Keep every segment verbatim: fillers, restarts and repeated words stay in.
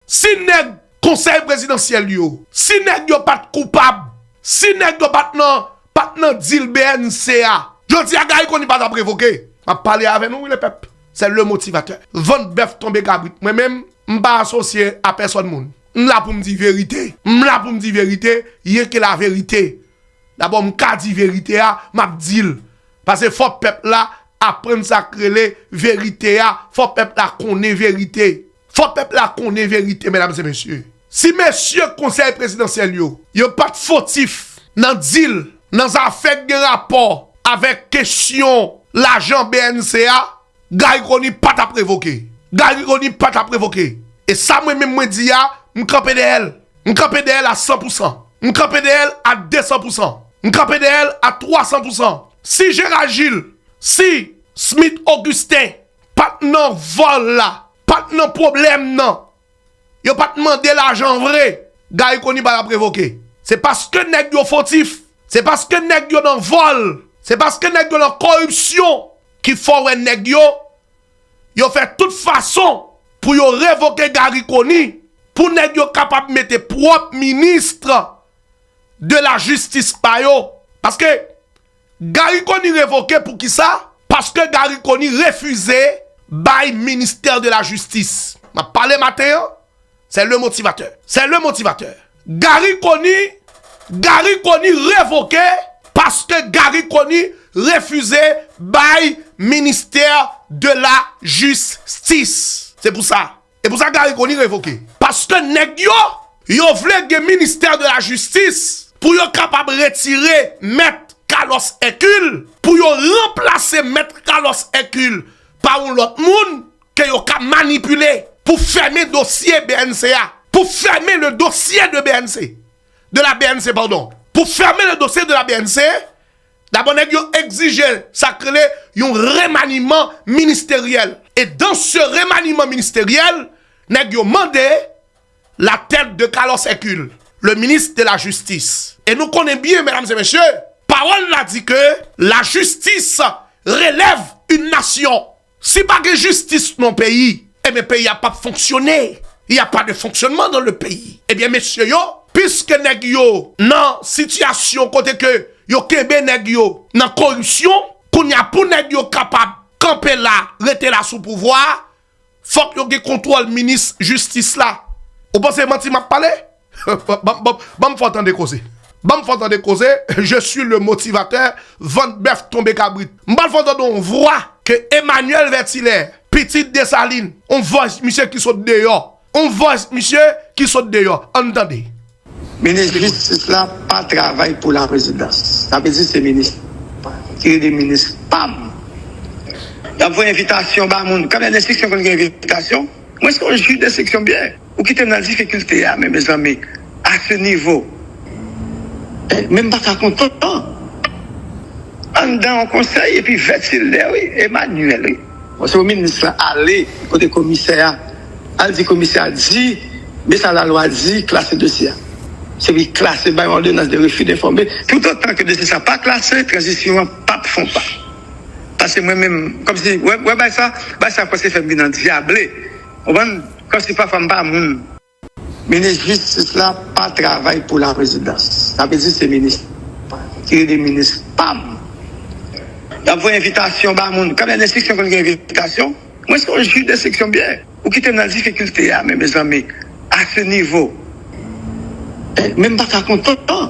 Si nèg konsèy prezidansyèl yo, si nèg yo pa t koupab, si nèg yo pa t nan, pa t nan dil B N C a, jodi a Garry Conille pa t ap revoke. M ap pale avè nou, wi, lepèp. Se le motivatè. Vant bèf tonbe kabrit. Mwen menm, m pa asosye a pèsòn moun. M la pou m di verite. M la pou m di verite, yenke laverite. Dabò, m ka di verite a, m ap di l. Paske fò pèp la aprann sa k rele verite a. Fò pèp la konnen verite. Fò pèp la konnen verite, medam e mesye. Si mesye konsèy prezidansyèl yo, yo pa t fotif nan dil, nan zafè k gen rapò avèk kesyon lajan B N C a, Garry Conille pa t ap revoke. Garry Conille pa t ap revoke. E sa mwen menm mwen di a, m kanpe dèyè l. M kanpe dèyè l a san pou san. M kanpe dèyè l a de san pou san. M kanpe dèyè l a twa san pou san. Si Gérard Gilles, si Smith Augustin pa t nan vòl la, pa t nan pwoblèm nan, yo pa t mande lajan vre, Garry Conille pa t ap revoke. Se paske nèg yo fotif. Se paske nèg yo nan vòl. Se paske nèg yo nan koripsyon ki fè w wè nèg yo, yo fè tout fason pou yo revoke Garry Conille, pou nèg yo kapab mete pwòp minis de la jistis pa yo. Paske Garry Conille revoke pou kisa? Paske Garry Conille refize bay ministè de la jistis. M ap pale maten an, se le motivatè. Se le motivatè. Garry Conille, Garry Conille revoke paske Garry Conille refize bay ministè de la jistis. Se pou sa. E pou sa Garry Conille revoke. Paske nèg yo, yo vle gen ministè de la jistis pou yo kapab retire mèt Carlos Hercule, pou yo ranplase mèt Carlos Hercule pa yon lòt moun ke yo ka manipile pou fèmen dosye B N C a, pou fèmen le dossier de B N C, de la B N C, pardon, pou fèmen le dossier de la B N C, dabò nèg yo egzije sa k rele yon remaniman ministeryèl. E dans ce remaniement ministériel, nèg yo mande la tête de Carlos Hercule, le ministre de la Justice. E nou konnen byen, medam e mesye, pawòl la di ke la justice relève une nation. Si pa gen jistis nan peyi, ebyen peyi a p ap fonksyone. Y a pas de fonctionnement dans le pays. Ebyen mesye yo, piske nèg yo nan sitiyasyon kote ke yo kenbe nèg yo nan koripsyon, kounye a pou nèg yo kapab kanpe la, rete la sou pouvwa a, fòk yo gen kontwòl minis jistis la. Ou panse manti m ap pale? Ban, ban, ban m fè w tande koze. Ban m fè w tande koze. Je suis le motivateur, vant bèf tonbe kabrit. M pral fè w tande yon vwa ke Emmanuel Vertilaire, pitit Desalin, yon vwa misye ki sot deyò. Yon vwa misye ki sot deyò. Ann tande. Minis jistis la pa travay pou la prezidans. Sa vle di se minis ki rele minis pa m. Y ap voye envitasyon ba moun. Kabinè denstriksyon konn gen envitasyon. Mwen se yon jij denstriksyon byen. Ou kite m nan difikilte a, men mezanmi, a se nivo. Eh, men m pa ka kontan. Anndan yon konsèy, epi Vètilè, wi, Emmanuel, wi. Bon, se pou minis lan ale kote komisè a, al di komisè a, di, men sa lalwa di, klase dosye a. Se pou li klase, bay yon òdonans de refi de fòme. Toutotan ke dosye sa pa klase, tranzisyon an p ap fè yon pa. Paske mwen menm, kòmsi, wè, wè, bay sa, bay sa kòmsi fè m vin andyable. Ou konprann? Kòmsi pafwa m pa moun. Minis jistis la pa travay pou la prezidans. Sa vle di se minis ki rele minis pa m. Y ap voye envitasyon ba moun. Kabinè denstriksyon konn gen envitasyon. Mwen se yon jij denstriksyon byen. Ou kite m nan difikilte a, men mezanmi, a se nivo. Eh, men m pa ka kontan.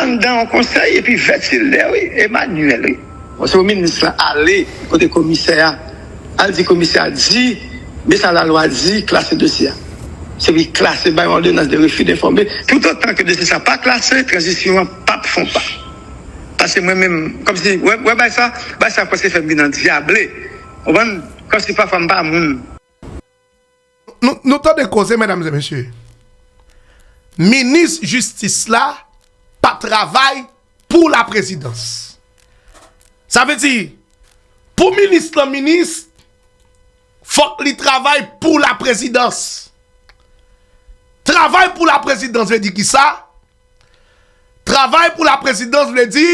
Anndan yon konsèy, epi Vètilè, wi, Emmanuel, wi. Bon, se pou minis lan ale kote komisè a, al di komisè a, di, men sa lalwa di, klase dosye a. Se pou li klase, bay yon òdonans de refi de fòme. Toutotan ke dosye sa pa klase, tranzisyon an p ap fè yon pa. Paske mwen menm, kòmsi, wè, wè, bay sa, bay sa kòmsi fè m vin andyable. Ou konprann? Kòmsi pafwa m pa moun. Nou, nou tande koze, medam e mesye. Minis jistis la pa travay pou la prezidans. Sa vle di, pou minis lan minis, fòk li travay pou la prezidans. Travay pou la prezidans vle di kisa? Travay pou la prezidans vle di,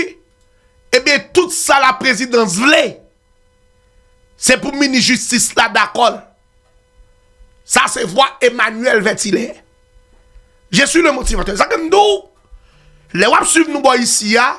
ebyen, tout sa la prezidans vle, se pou minis jistis la dakò l. Sa se vwa Emmanuel Vertilaire. Je suis le motivateur. Sa ke m di w, lè w ap swiv nou bò isi a,